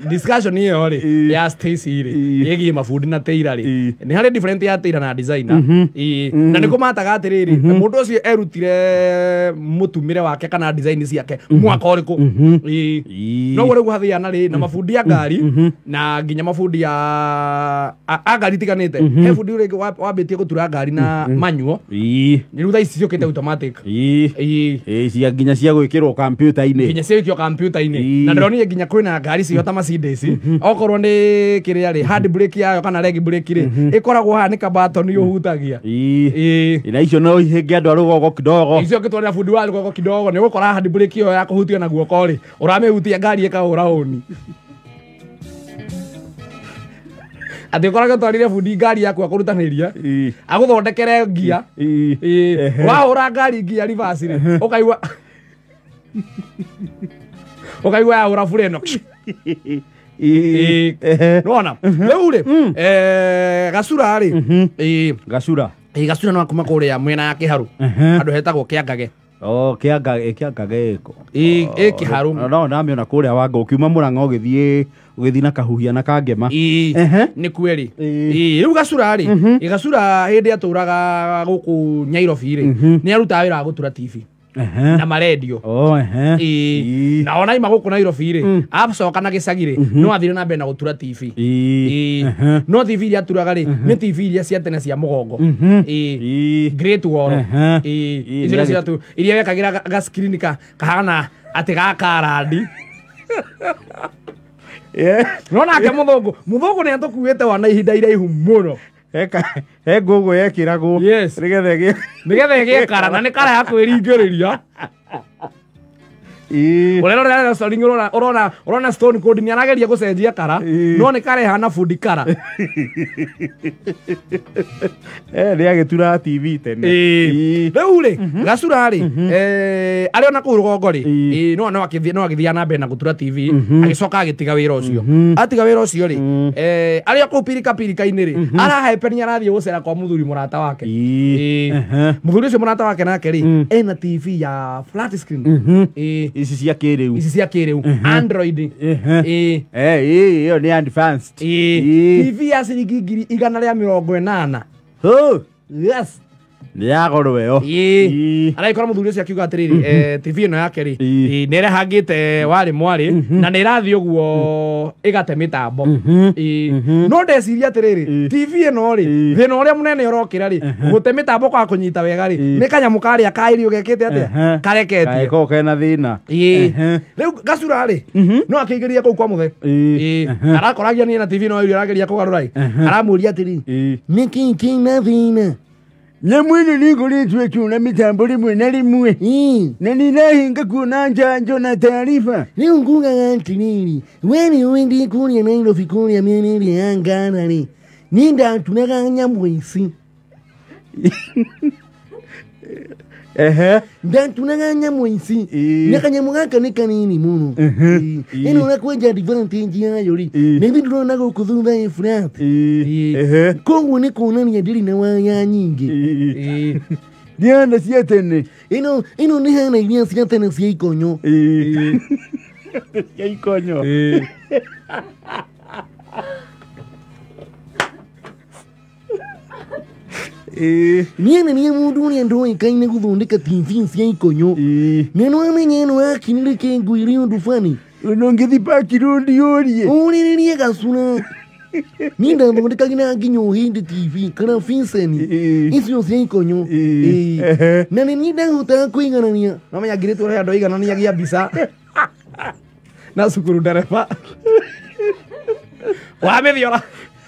Discussion ĩyo rĩ ya Stacy rĩ ĩgiĩ mabundi na tailor rĩ, nĩ harĩ different ya tailor na designer. Na nĩ kũmataga atĩrĩrĩ, mũndũ ũcio erutire mũtumĩre wake kana design ciake mwaka ũrĩkũ. Noguo rĩu hathiana rĩ na mabundi ya ngari na nginya mabundi ya a ngari itiganĩte. He bundi ũrĩa wambĩtie gũtura ngari na manual, rĩu thaa ici ciũkĩte automatic. Cia nginya cia gwĩkĩrwo computer-inĩ. Nginya cia gwĩkĩrwo computer-inĩ. Na ndĩronire nginya kwĩna ngari ciho ta Mercedes, okorwo nĩ kĩrĩa rĩ, hand brake yayo kana leg brake rĩ, ĩkoragwo haha nĩ kabatoni ũhutagia. Na icio no ihĩnge andũ a rũgongo kidogo. Icio ũngĩtwarĩra bundi wa rũgongo kidogo nĩ ũgũkora hand brake ĩyo ya kũhutia na guoko rĩ, ũramĩhutia ngari ĩkahũra hũni. Atĩ ũkorage ũtwarire bundi ngari yaku akũrutanĩria, agũthondekere ngia, wahũra ngari ngia reverse rĩ, ũkaigua ũkaigua yahũra bure ĩno. Nĩwona rĩu rĩ, Gacura rĩ, Gacura. Gacura no kuma kũrĩa mwena ya Kĩharũ, handũ hetagwo Kĩangage. Oh, Kĩangage, Kĩangage ĩko. Ĩ Kĩharũ. No ndamĩona kũrĩa Wanga ũkiuma Mũrang'a ũgĩthiĩ na Kahuhia na Kangema. Nĩ kweri. Rĩu Gacura rĩ, Gacura hĩndĩ atũraga gũkũ Nyairobi rĩ, nĩ arutaga wĩra wa gũtura TV na marendio. Na ona ima gũkũ Nairobi rĩ, acoka na gĩcagi rĩ, no athire na mbere na gũtura TV. No TV iria aturaga rĩ, nĩ TV iria cia tene cia mũgongo. Great Wall. Icio cia tu iria wekagĩra ga screen ka kahana atĩ ga karandi. No nake mũthũngũ nĩ atũkuĩte wana ihinda iraihu mũno. He ngũngũ yekĩragwo nĩgetha nĩgetha ĩgĩe kara, na nĩ kara ya kwĩringĩrĩria. Ũrerorera wrestling, ũrona Stone Cold nĩ arageria gũcenjia kara, no nĩ kara ĩhana bundi kara. Nĩ agĩturaga TV tene. Rĩu rĩ, Gacura rĩ, arĩ ona kũu rũgongo rĩ, no agĩthiĩ na mbere na gũtura TV, agĩcoka agĩtiga wĩra ũcio. Atiga wĩra ũcio rĩ, arĩ o kũu pirika pirika-inĩ rĩ, arahepenia arathiĩ gũcera kwa mũthuri mũrata wake. Mũthuri ũcio mũrata wake nake rĩ, ena TV ya flat screen. Ici cia kĩrĩu. Ici cia kĩrĩu. Android. Ĩyo nĩ advanced. TV ya ciringi 180,000. Yes. Nĩ ya goro ĩyo. Aragĩkora mũthuri ũcio akiuga atĩrĩrĩ, TV ĩno yake rĩ, nĩ ĩrehangĩte warĩ mwarĩ na nĩ ĩrathiĩ ũguo ĩgate mĩtambo. No ndeciria atĩrĩrĩ, TV ĩno rĩ, thĩna ũrĩa mũnene ũrokĩra rĩ, gũte mĩtambo kwa kũnyita wega rĩ, nĩ kanyamũ karĩa ka irio gekĩte atĩa? Kareketie. Gakoragwo kena thĩna. Rĩu Gacura rĩ, no akĩingĩria kũu kwa mũthe. Arakoragia niĩ na TV no irio arageria kũgarũra ĩ. Aramũria atĩrĩrĩ, nĩkĩ kĩna thĩna? Nyamũ ĩno nĩ ĩkoretwo ĩkĩona mĩtambo rĩmwe na rĩmwe, na nĩ ĩrahinga kuona njanjo na taarifa. Rĩu ngugaga atĩrĩrĩ, we nĩ ũĩ ndĩ kũrĩa Nairobi kũrĩa mĩena ĩrĩa ya Ngara rĩ, niĩ ndaturaga nyamũ ici. Ndaturaga nyamũ ici, na kanyamũ gaka nĩ kanini mũno. Ĩno ũrĩa advantage yayo rĩ, na ithuĩ ndĩrona gũkũ thutha ĩ flat. Koguo nĩ kuonania ndĩrĩ na waya nyingĩ. Ndiana cia tene. Ĩno nĩ hana iria cia tene cia ikonyo. Cia ikonyo. Niĩ nĩ niĩ mũndũ ũrĩa ndoĩkaine gũthondeka TV cia ikonyo. Na no amenye ĩno yakinire kĩngũire ũndũ bani. Ona ũngĩthiĩ Park Road ũrie. Ũrĩrĩrie Gacura. Niĩ ndathondekagĩra nginya Ũhĩndĩ TV kana Vincent. Icio cia ikonyo. Na nĩ niĩ ndahotaga kũiganania. No menya ngirĩtwo ũrĩa andũ aigananiagia mbica na cukuru ndereba. Wamĩthiora.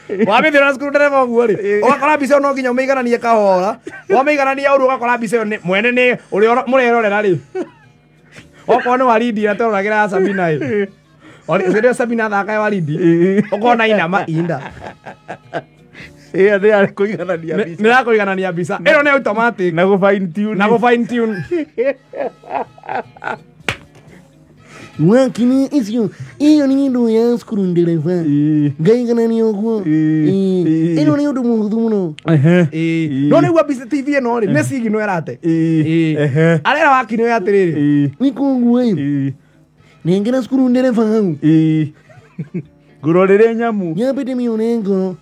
Wamĩthiora cukuru ndereba ũguo rĩ, ũgakora mbica ĩyo no nginya ũmĩigananie kahora. Wamĩiganania ũru ũgakora mbica ĩyo mwene nĩ ũrĩa mũrerorera rĩ. Okorwo nĩ Waridi ĩrĩa tweroragĩra ya Sabina ĩ. Rĩrĩa Sabina athakaga Waridi, ũkona inama inda. Ĩyo nĩ ya kũiganania mbica. Nĩ ya kũiganania mbica. Ĩno nĩ automatic. Na gũ fine tune. Na gũ fine tune. Wakini icio iyo nĩ indo ya cukuru ndereba. Ngaiganania ũguo. Ĩno nĩ ũndũ mũhũthũ mũno. No nĩguo mbica TV ĩno rĩ, nĩ signal ĩrate. Arera wakini ũyũ atĩrĩrĩ. Nĩ koguo ĩ, Nengera cukuru ndereba hau. Ĩĩ. Ngũrorere nyamu. Nyambe ndĩmĩone ngoro.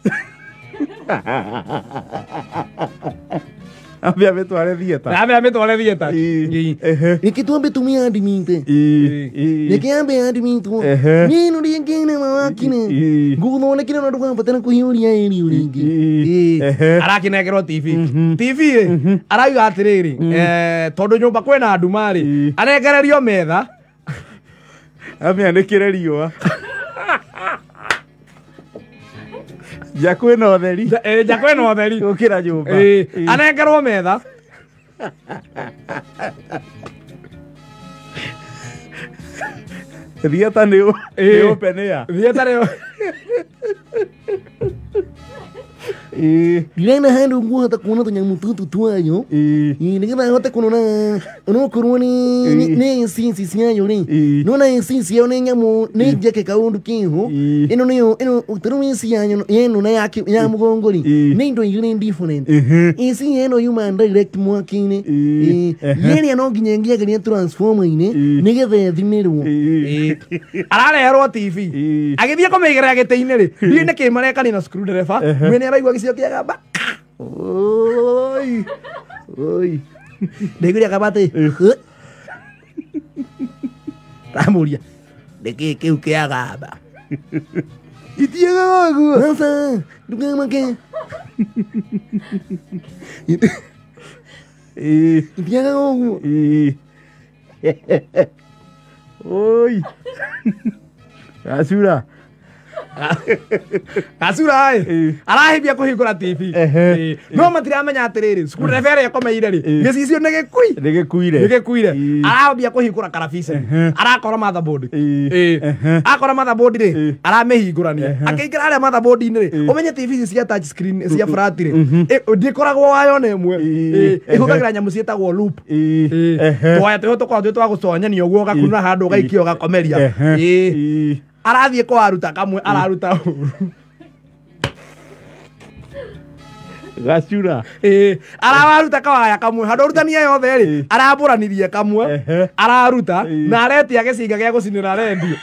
Ambe amĩtware theatre. Ambe amĩtware theatre. Ĩĩ. Ehe. Reke twambe tũmĩ admit. Ĩĩ. Ĩĩ. Reke ambe admitwo. Ehe. Niĩ no rĩngĩ na mawakine. Ĩĩ. Ngũgũthondekera na ndũgabatara kũhiũria ĩrio rĩngĩ. Ĩĩ. Ehe. Arakinengerwo TV. TV rĩ, arauga atĩrĩrĩ, tondũ nyũmba kwĩna nduma rĩ, Ĩĩ. anengererio metha. Amĩanĩkĩre riũa. Nja kwĩna ũtheri. Nja kwĩna ũtheri. Gũkĩra nyũmba. Ĩĩ. Anengerwo metha. Theatre nĩ Ĩĩ. open air. Theatre nĩ Ĩĩ. Ndĩrenda handũ nguhota kuona tũnyamũ tũtũ twayo. Ĩĩ. Ĩĩ, nĩgetha hote kũrora onokorwo nĩ nĩ sense ciayo rĩ. Ĩĩ. Nona sense yayo nĩ nyamũ nĩ njeke kaũndũ keho. Ĩĩ. Ĩno nĩyo ĩno tarĩu AC yayo ĩno na yake ya mũgongo rĩ. Ĩĩ. Nĩ indo igĩrĩ different. Ehe. AC ĩno yuma direct mwaki-inĩ. Ĩĩ. Ĩĩ. Ehe. Ĩrĩa no nginya ĩngĩageria transformer-inĩ Ĩĩ. nĩgetha ĩthimĩrwo. Ĩĩ. Arareherwo TV. Ĩĩ. Agĩthiĩ kũmĩigĩrĩra gĩtĩ-inĩ rĩ, ndiũĩ nĩkĩ marekani na screwdriver, mwene araigua gĩcicio kĩagamba. Oi. Oi. Ndaiguire akamba atĩ Ndamũria nĩkĩ kĩu kĩagamba. Itiagaga ũguo. Aca, ndũkamake. Ĩĩ. Itiagaga ũguo. Ĩĩ. Oi. Gacura. Gacura ĩ, Ĩĩ. arahĩmbia kũhingũra TV. Ehe. Ĩĩ. No matiramenya atĩrĩrĩ, screwdriver ĩrĩa ĩkomeire rĩ, Ĩĩ. gĩcicio nĩ gĩkui. Nĩ gĩkuire. Nĩ gĩkuire. Ĩĩ. Arambia kũhingũra karabiceni. Ehe. Arakora motherboard. Ĩĩ. Ĩĩ. Ehe. Akora motherboard rĩ, Ĩĩ. aramĩhingũrania. Ehe. Akĩingĩra harĩa motherboard-inĩ rĩ, Ĩĩ. ũmenye TV ici cia touch screen cia flat rĩ, ndĩkoragwo wayo na ĩmwe. Ĩĩ. Ĩĩ. Ehe. Ĩhũthagĩra nyamũ ciĩtagwo loop. Ĩĩ. Ĩĩ. Ehe. Twaya twĩho tũkoragwo twĩ twa gũconyania ũguo ũgakunũra handũ ũgaikia ũgakomeria. Ehe. Ĩĩ. Ĩĩ. Arathiĩ kũwaruta kamwe araruta ũru. Gacura. Ĩĩ. Arawaruta kawaya kamwe handũ arutania yothe rĩ, Ĩĩ. arambũranirie kamwe, Ehe. araruta Ĩĩ. na aretia gĩcinga gĩa gũcinĩra rendio.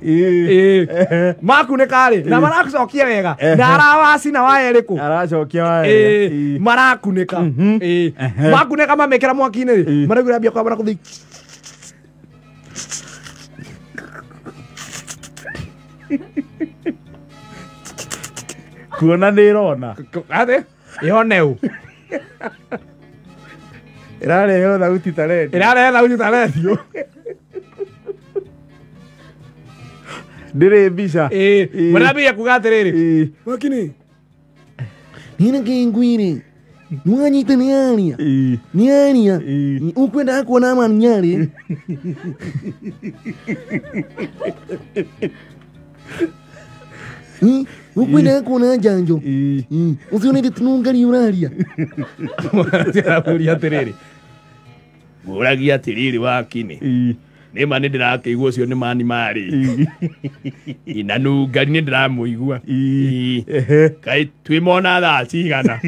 Ĩĩ. Ĩĩ. Ehe. Makunĩka rĩ, na maracokia wega Ehe. na arawacina waya ĩrĩkũ. Aracokia waya. Ĩĩ. Ĩĩ. Marakunĩka. Ĩĩ. Ehe. Makunĩka mamĩkĩra mwaki-inĩ rĩ, Ĩĩ. maraigua ambia kwambara kũthiĩ. Kuona nĩ ĩrona. Atĩ? Yone ũ. Ĩrarehe thauti ta redio. Ĩrarehe thauti ta rendio. Ndĩrĩ mbica. Ĩĩ. Ĩĩ. Marambia kuga atĩrĩrĩ. Ĩĩ. Wakini. Niĩ nĩkĩ ngwĩre? Nĩwanyita nĩ aria. Ĩĩ. Nĩ aria. Ĩĩ. Ũkwendaga kuona maniarĩ. Ũkwendaga kuona njanjo. Ĩĩ. Ũcio nĩ tũnungari ũraria. Aramũria atĩrĩrĩ. Mũragia atĩrĩrĩ wakini. Ĩĩ. Nĩ ma nĩ ndĩrakĩigua ũcio nĩ mani marĩ. Ĩĩ. Na nungari nĩ ndĩramũigua. Ĩĩ. Ĩĩ. Ehe. Kaĩ twĩmona thaa cigana.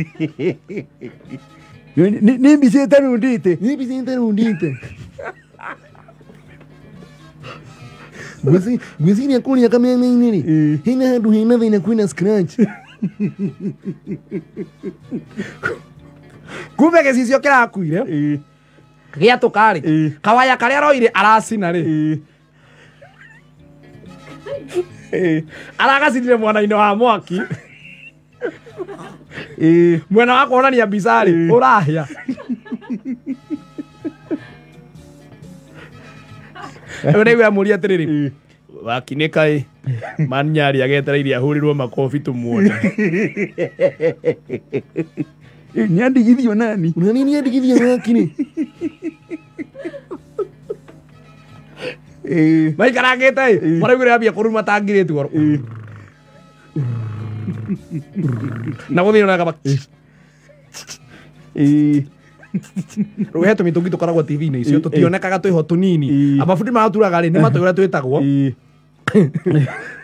Nĩ mbica ĩtarundĩte. Nĩ mbica ĩtarundĩte. Ngwĩciria kũrĩa kameme-inĩ rĩ, Ĩĩ. hena handũ hena thĩna kwĩna scratch. Kumbe gĩcicio kĩrakuire. Ĩĩ. Gĩatũka rĩ, Ĩĩ. kawaya karĩa aroire aracina rĩ, Ĩĩ. Ĩĩ. aragacinire mwena-inĩ wa mwaki. Ĩĩ. Mwena wa kuonania mbica rĩ, Ĩĩ. ũrahĩa. Rĩu nĩguo amũria atĩrĩrĩ, Ĩĩ. wakinĩka ĩ, Manyari agetereire ahũrĩrwo makobi tũmuone. Ĩĩ, nĩandigithio nani? Ona niĩ nĩandigithia wakini. Ĩĩ. Maikarangĩte ĩ, maraiguire ambia kũruma tangirĩtwo. Ĩĩ. Na gũthiĩ ona kaba. Ĩĩ. Rĩu he tũmĩtũngi tũkoragwo TV-inĩ icio Ĩĩ. tũtionekaga twĩho tũnini. Ĩĩ. Amabundi maraturaga rĩ, nĩ matũĩ ũrĩa twĩtagwo. Ĩĩ.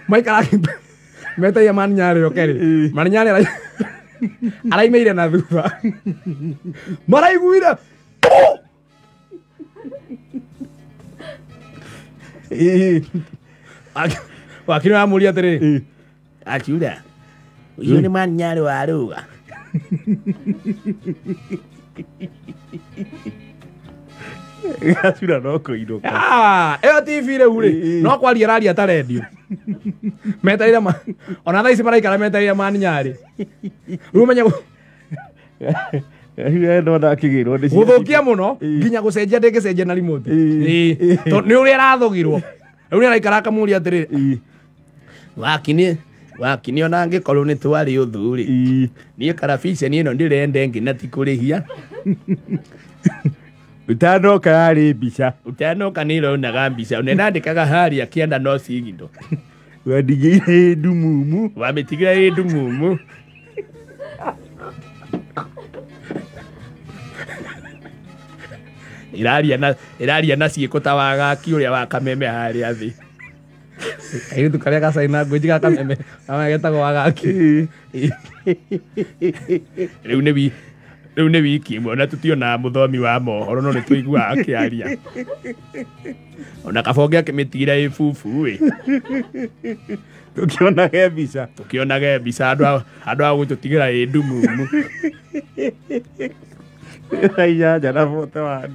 Maikarangĩte metaia Maninyarĩ oke rĩ, Ĩĩ. Maninyarĩ araimĩire na thutha. Maraiguire. Wakiri aramũria atĩrĩrĩ, Achura, ũcio nĩ Manyarĩ wa Rũga. Gacura no kũinũka. Ĩyo TV rĩu rĩ, no kwaria araria ta rendio. Metereire ma ona thaa ici maraikara metereire Manyarĩ. Rĩu ũmenye Gacura ndona akĩgĩrwo nĩ gũthũkia mũno nginya gũcenjia ndĩngĩcenjia na remote. Tondũ nĩ ũrĩa arathũgirwo. Rĩu nĩ araikara akamũria atĩrĩrĩ, Wakini ona angĩkorwo nĩ twarĩ ũthũ rĩ, niĩ karabiceni ĩno ndĩrenda ĩngĩ na ti kũrĩhia. Ũtanoka yarĩ mbica. Ũtanoka nĩ ĩronaga mbica. Ona ĩrandĩkaga harĩa kĩanda no cigindo. Wandigĩire ĩ ndumumu. Wamĩtigĩra ĩ ndumumu. Ĩraria na ciĩko ta wagaki ũrĩa wa kameme harĩa thĩ. Kairĩtu karĩa gacaina ngũnji ga kameme getagwo wagaki. Rĩu nĩ rĩu nĩ wiki ĩmwe ona tũtionaga mũthomi wa mohoro no nĩ tũiguaga akĩaria. Ona kabonge akĩmĩtigĩra ĩ bubu ĩ. Tũkĩonage mbica. Tũkĩonage mbica andũ a gũtũtigĩra ĩ ndumumu. Thaa 8:41.